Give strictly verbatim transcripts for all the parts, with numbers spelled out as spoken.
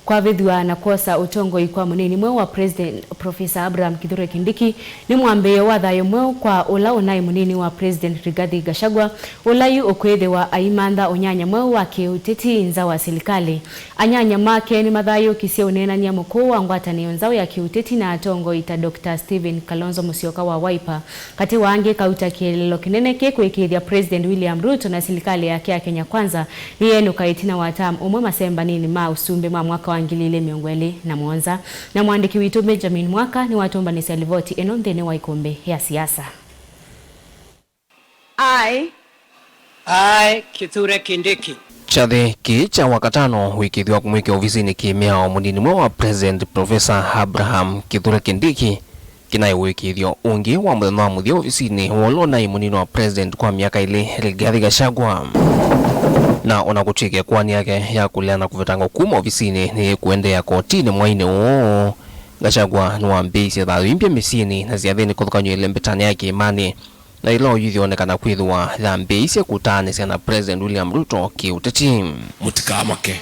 Kwavĩthw'a na kwosa ũtongoi kwa mũnini mweũ wa President, Professor Abraham Kithure Kindiki, nĩ mwambĩĩo wa thayũ mweũ kwa ũla ũnaĩ mũnini wa President Rigathi Gachagua, ũla yu ũkwĩthĩwa aimantha ũnyanya mweũ wa kĩũteti nza wa silikalĩ. Anyanya make nĩmathayũũkisye ũneenany'a mũkũũ wa ngwatanĩo nzaũ ya kĩũteti na atongoi ta Doctor Stephen Kalonzo Musyoka wa Wiper. Katĩ wa angĩ, kauta kĩeleelo kĩnene kĩkwĩkĩĩthya President William Ruto na silikalĩ yake ya Kenya Kwanza nĩyenũka ĩtina wa term ũmwe masembanĩnĩ ma ũsumbĩ ma mwaka wa ngili ilĩ mĩongo ĩlĩ na mũonza. Na mwandĩki witũ Benjamin Mwaka nĩwatũmbanĩsya livoti ĩno nthĩnĩ wa ikũmbĩ ya siasa. Aye. Aye, Kithure Kindiki. Kyathĩ kĩĩ kya Wakatano wĩkĩĩthw'a kũmwĩkĩa ovisinĩ kĩ-mĩao mũnini mweũ wa President Professor Abraham Kithure Kindiki kĩnaĩ wĩkĩĩthyo ũngĩ wa mũthenya wa mũthya ovisinĩ wa ũla ũnaĩ mũnini wa President kwa myaka ĩlĩ, Rigathi Gachagua. Na ona kũtw'ĩke koani yake ya kũleana kũvetangwa kuma ovisinĩ nĩyĩkũendeea kotinĩ mwainĩ ũũ, Gachagua nĩwambĩĩisye thayũ imbya mĩsyĩnĩ na syathĩnĩ kũthũkany'a ĩlembetanĩ ya kĩĩmanĩ, na ĩla oyuthi onekana kwĩthĩwa yambĩĩisye kũtaanĩsya na President William Ruto kĩũteti. Mũtikamake.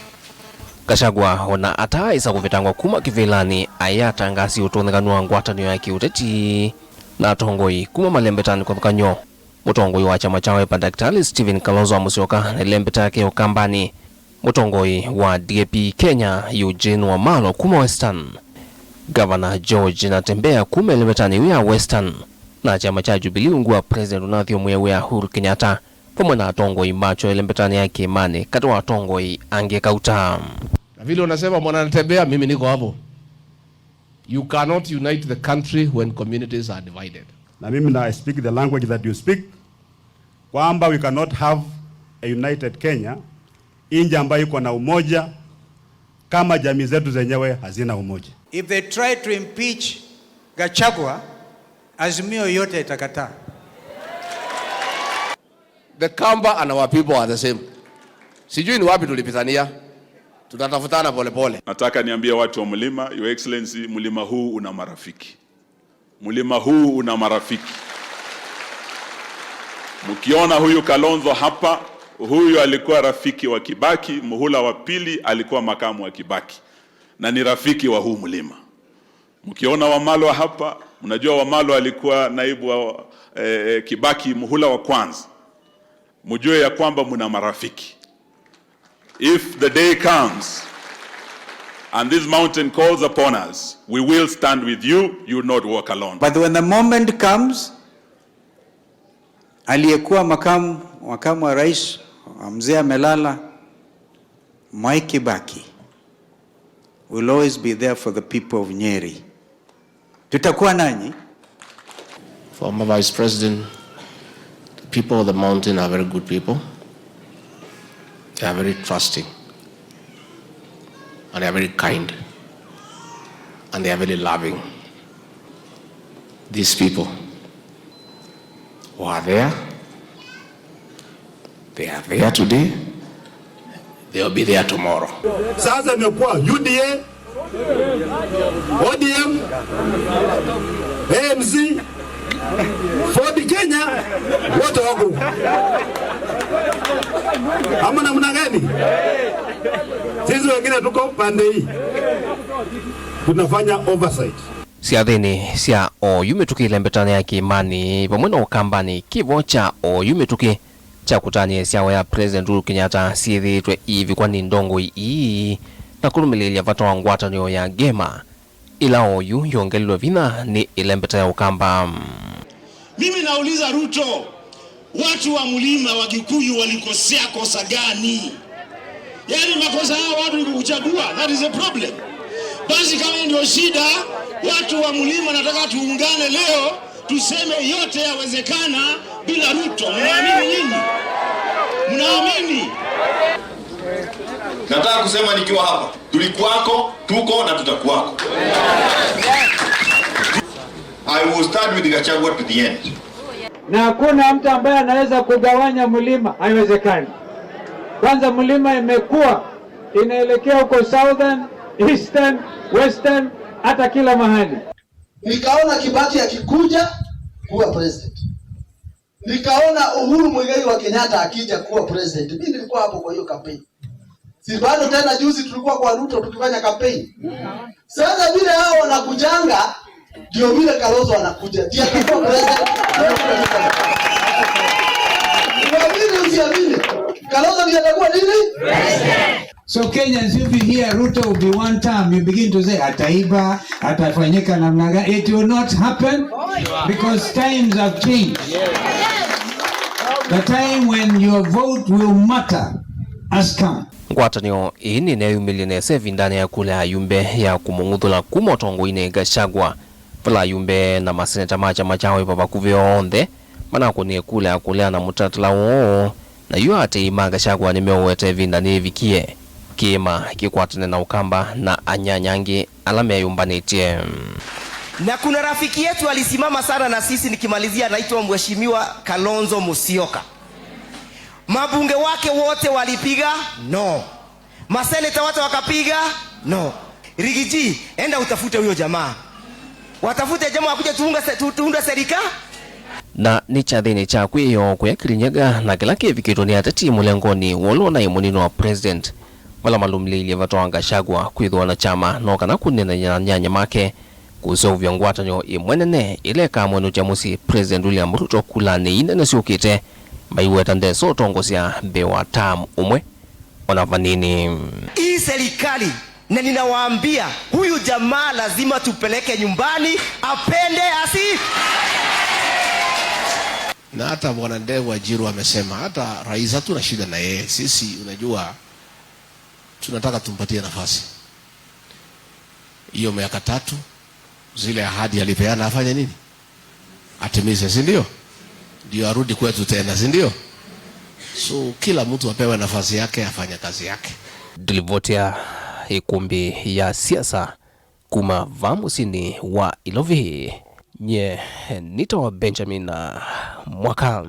Gachagua ona ataaĩsa kũvetangwa kuma kĩvĩlanĩ, aĩ atangaasi ũtonyekanu wa ngwatanĩo ya kĩũteti na atongoi kuma malembetanĩ kũthũkany'o. Mũtongoi wa kyama kya Wiper Daktari Stephen Kalonzo wa Musyoka na ĩlembeta yake ya Ũkambanĩ, mũtongoi wa D A P Kenya Eugene Wamalwa kuma Western, Gavana George Natembeya kuma ĩlembetanĩ yĩu ya Western, na kyama kya Jubilee ungu wa President ũnathi ũmwe wĩa Uhuru Kenyatta, vamwe na atongoi makyo ĩlembetanĩ ya kĩĩmanĩ katĩ wa atongoi angĩ kauta. Na vile unasema, Bwana Natembeya, mimi niko hapo. You cannot unite the country when communities are divided. Na mimi na I speak the language that you speak, kwamba we cannot have a united Kenya, nchi ambayo iko na umoja, kama jamii zetu zenyewe hazina umoja. If they try to impeach Gachagua, Azimio yote itakataa. The Kamba and our people are the same. Sijui ni wapi tulipitania. Tutatafutana polepole. Nataka niambie watu wa mlima, Your Excellency, mlima huu una marafiki. Mlima huu una marafiki. Mkiona huyu Kalonzo hapa, huyu alikuwa rafiki wa Kibaki, muhula wa pili alikuwa makamu wa Kibaki, na ni rafiki wa huu mlima. Mkiona Wamalwa hapa, mnajua Wamalwa alikuwa naibu wa, eh, eh, Kibaki muhula wa kwanza. Mjue ya kwamba mna marafiki. If the day comes and this mountain calls upon us, we will stand with you, you will not walk alone. But when the moment comes, aliyekuwa makamu, makamu wa rais, mzee amelala, Mwai Kibaki will always be there for the people of Nyeri. Tutakuwa nanyi. Former Vice President, the people of the mountain are very good people. They are very trusting. And they are very kind. And they are very loving. These people who are there, they are there today, they will be there tomorrow. Sasa imekuwa U D A, O D M, A N C, Ford Kenya, wote wako. Ama namna gani? Sisi wengine tuko pande hii. Tunafanya oversight. Syathĩnĩ sya oyu mĩtũkĩ ĩlembetanĩ ya kĩĩmanĩ vamwe na Ũkambanĩ, kĩvo kya oyu mĩtũkĩ kya kũtanĩa ĩsyawa ya President Uhuru Kenyatta syĩthĩĩtwe iivikwa nĩ ndongoi ii na kũlũmĩlĩĩlya vata wa ngwatanĩo ya ngema, ĩla oyu yongelelwe vinya nĩ ĩlembeta ya Ũkamba. Mimi nauliza Ruto, watu wa mlima wa Kikuyu walikosea kosa gani? Yaani makosa hao watu ni kukuchagua, that is the problem. Basi kama ndio shida, watu wa mlima nataka tuungane leo, tuseme yote yawezekana bila Ruto. Mnaamini nyinyi? Mnaamini? Nataka kusema nikiwa hapa, tulikuwako, tuko na tutakuwako. I will stand with Gachagua to the end. Na hakuna mtu ambaye anaweza kugawanya mlima, haiwezekani. Kwanza mlima imekuwa inaelekea huko southern, eastern, western, hata kila mahali. Nikaona Kibaki akikuja kuwa president. Nikaona Uhuru Muigai wa Kenyatta akija kuwa president. Mimi nilikuwa hapo kwa hiyo campaign. Si bado tena juzi tulikuwa kwa Ruto tukifanya campaign. Sasa vile hao wanakujanga, ndio vile Kalonzo anakuja. Ndiye atakuwa president. Uamini usiamini, Kalonzo ndiye atakuwa nini? So Kenyans, if you hear Ruto will be one term, you begin to say, "Ataiba, atafanyika namna gani?" It will not happen because times have changed. The time when your vote will matter has come. Ngwatanĩo ĩĩ nĩneeyumĩlye nesa ĩvindanĩ ya kula ya ayumbe ya kũmũng'uthũla kuma ũtongoinĩ Gachagua, vala ayumbe na maseneta ma kyama kya Wiper vakuvĩ onthe manakũnie kula ya kũleana mũtalatala woo, na yu aatĩĩi ma Gachagua nĩmeũweta ĩvinda nĩyĩvikie kĩĩma kĩkwatane na Ũkamba na anyanya angĩ ala meyũmbanĩtye. Na kuna rafiki yetu alisimama sana na sisi, nikimalizia, anaitwa Mheshimiwa Kalonzo Musyoka. Mabunge wake wote walipiga no. Maseneta wote wakapiga no. Rigiji, enda utafute huyo jamaa. Watafute jamaa wakuje tuunga se-, tu-, tuunde serika. Na nĩ kyathĩnĩ kya kwĩyoo kũya Kirinyaga na kĩla kĩvikĩtwe nĩ ateti mũlengoni wa ũla ũnaĩ mũnini wa president, vala malũmĩlĩilye vata wa Gachagua kwĩthĩwa na kyama no kana kũneenany'a na anyanya make kũseũvya ngwatanĩo ĩmwe nene ĩla ĩkamwenũkya mũsyĩ President William Ruto kulanĩ ii nene syũkĩte, maiweta ndesa ũtongosya mbee wa term ũmwe ona vanini. Hii serikali, na ninawaambia, huyu jamaa lazima tupeleke nyumbani, apende asi. Na hata Bwana Ndegwa Jiru amesema, hata rais hatuna shida na yeye. Sisi, unajua, tunataka tumpatie nafasi. Hiyo miaka tatu, zile ahadi alipeana afanye nini? Atimize, si ndio? Ndio arudi kwetu tena, si ndio? So, kila mtu apewe nafasi yake, afanye kazi yake. Ndilivotea ĩkũmbĩ ya siasa kuma vaa mũsyĩnĩ wa Ilovi. Nye nĩtawa Benjamin Mwaka.